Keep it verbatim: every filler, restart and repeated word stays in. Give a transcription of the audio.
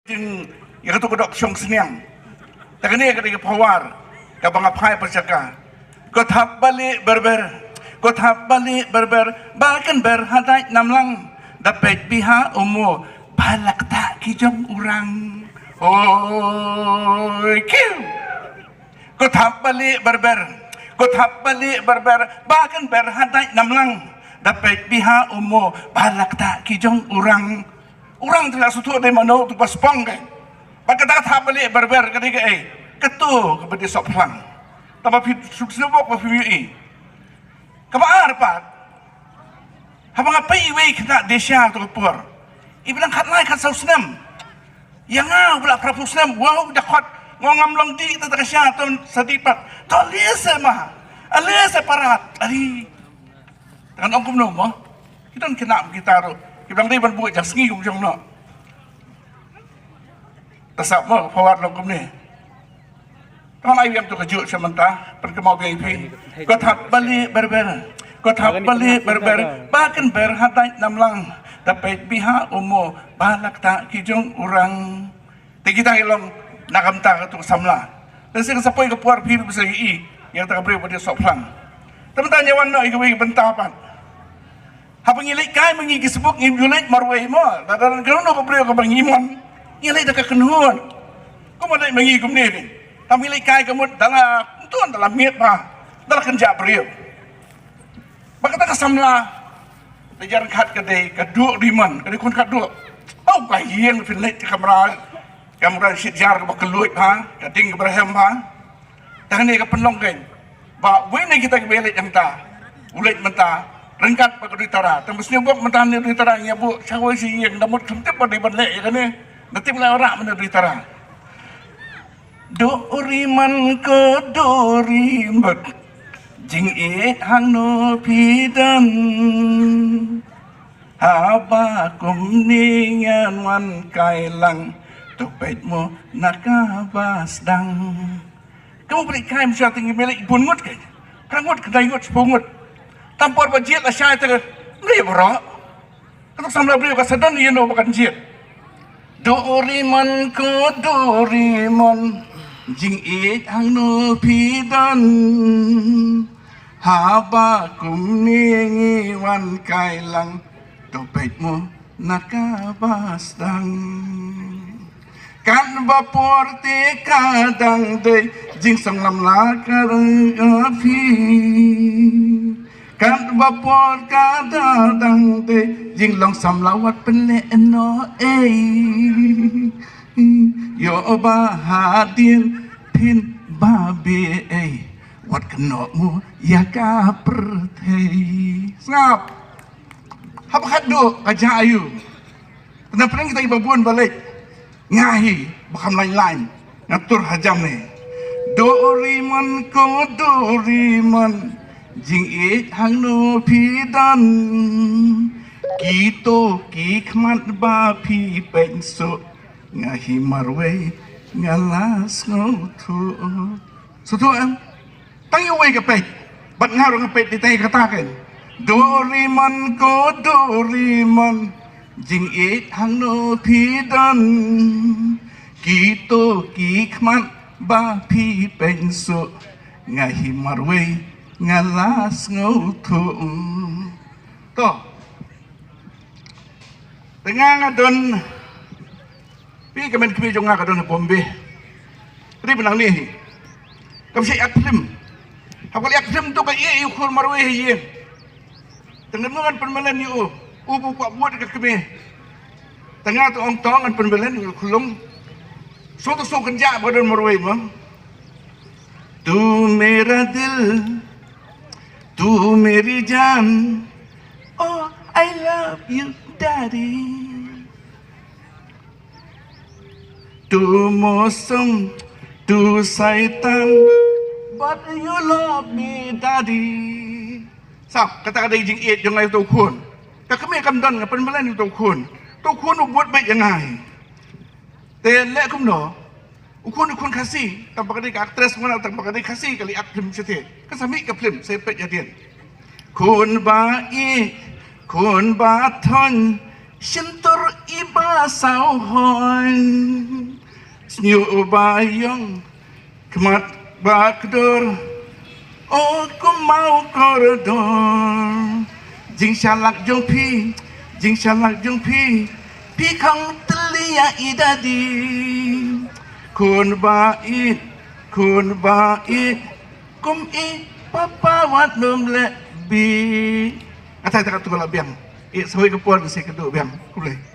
Jing ïa katu ka dok shong sniang. Ta kane ka dei ka pawar kaba nga phai pyrshah ka. Ko thap bali berber, ko thap bali berber, ba kan ber hadai namlang. Da peit biha umo, ba lak ta ki jong urang. Oi kiu. Ko thap bali berber, ko thap bali berber, ba kan ber hadai namlang. Da peit biha umo, ba lak ta ki jong urang. Urang te la suthu dei mano tu paspong kai. Ba kata thap bali berber ka dei ka ei. Katu ka badi sok phlang. Taba phi suk sibok ba phi i. Kaba ar pat. Haba nga pei iwei kata desha tu ka por. Iba dang khat lai khat saw snem. Ïa nga u la phraphew snem, wow, da khot, ngam long di ta ka sha ton sa di pat. To le se ma. Ale se parat. Ari. Tangan ong kumno mo. Kita kena kita ru. Kita dei ban buat jang sngi kum jong no. Ta sap mo forward long kumne. Tang ai biang tu ka juk sha mynta, pyrkhat mo biang phi. Ko thap bali berber. Ko thap bali berber. Ba kan ber hadai namlang. Da peit biha umo, ba lak ta ki jong urang. Te kita ilong na ka bynta katu ka samla. Te sa ka sa poi ka por phi ba sa i ïa kata ka briew ba dei sok phlang. Te mynta ngi wan noh ïa kawei ka bynta pat. Haba ngi leit kai ma ngi ki sbuk ngi ju leit marwei mo. Lada don kano kano ka briew kaba ngi mon, ngi leit da ka kynhun. Kumba leit ma ngi kumne ni. Tang ngi leit kai ka mut da la kynhun, da la miet bha, da la kynjah briew. Ba kata ka samla te jar khat ka dei ka Duh Rimon, ka dei khun ka Duh. Au ka ïeng phin leit ka kamra, kamra shit jar kaba kylluid bha, ka ding kaba rhem bha. Tang ne ka pynlong kein ba wei ne kita kiba leit hangta, u leit mynta ryngkat bad ka Duitara. Tang ba sniewbok mynta ne Duitara ngi ïa buh shawei shi ïing, da mut kham tip ba dei ban leh ïa kane, da tip leh ora mynta Duitara. Duh Rimon ko Duh Rimon, jingïeit hangno phi don? Haba kumne ngan wan kai lang, to peit mo na kaba sdang. Ka mut ba leit kai mynshwa te ngi mih leit bun ngut, kai phra ngut, khyndai ngut, shiphew ngut. Tam por ba jied la shai te mih baroh. Kato ka samla briew ka sa don ïa no ba kan jied. Duh Rimon ko Duh Rimon, jingïeit hangno phi don? Haba kumne ngi wan kai lang, to peit mo na kaba sdang. Katba por te ka dang dei, jingsong lamla ka dang ïa phi. Katba por ka da dang dei, jinglong samla wat pynleh noh ei. Ïoh ba hadien phin ba beh ei, wat kynnoh mo ïa ka pyrthei. Sngap. Haba khatduh ka jia aiu? Tang pyrshang kita kiba bun ba leit. Nga hi ba kham lain lain, nga tur ha jam ne. Duh Rimon ko Duh Rimon, jingïeit hangno phi don? Kito ki khmat ba phi pynsuh, nga hi marwei nga la sngewthuh. Sngewthuh em? Tang ïa uwei ka peit. Bad nga ruh nga peit dei tang ïa kata kein. Duh Rimon ko Duh Rimon, jingïeit hangno phi don? Kito ki khmat ba phi pynsuh, nga hi marwei nga la sngewthuh. To. Te nga nga don, phi, ka met kmie jong nga ka don ha Bombay. Ri ba nang ne hi. Kam shait act film. Haba ka act film to ka ïeh ïa u khun marwei ha ïing. Te ngan ngan pynmlien ïa u. U bu kwah bud ka kmie. Te nga to ong to ngan pynmlien ïa u khlung. So to so kynjah ba don marwei mo. Tu mera dil, tu meri jaan, oh, I love you, daddy. Tu mausam, tu shaitan, but you love me, daddy. Sap, kata ka dei jingïeit jong nga ïa uto u khun. Ka kmie kam don, nga pynmlien ïa uto u khun. Uto u khun u bud beit ïa nga. Te leh kumno? U khun, u khun Khasi, tang ba ka dei ka actress mo, tang ba ka dei Khasi ka leh act film shatei. Kan sa mih ka film, sa peit ïa dien. Khun ba i, khun ba thon, shyntur i ba saw hon. Ïoh ba ïong khmat ba kdor, o kumau kordor. Jingshalak jong phi, jingshalak jong phi, phi khang tylli ïa i dadi. Khun ba ïeit, khun ba ïeit, kum i papa wat nym leh bit. Atai ta ka tu la biang. I sawei ka por si ka du biang. Khublei.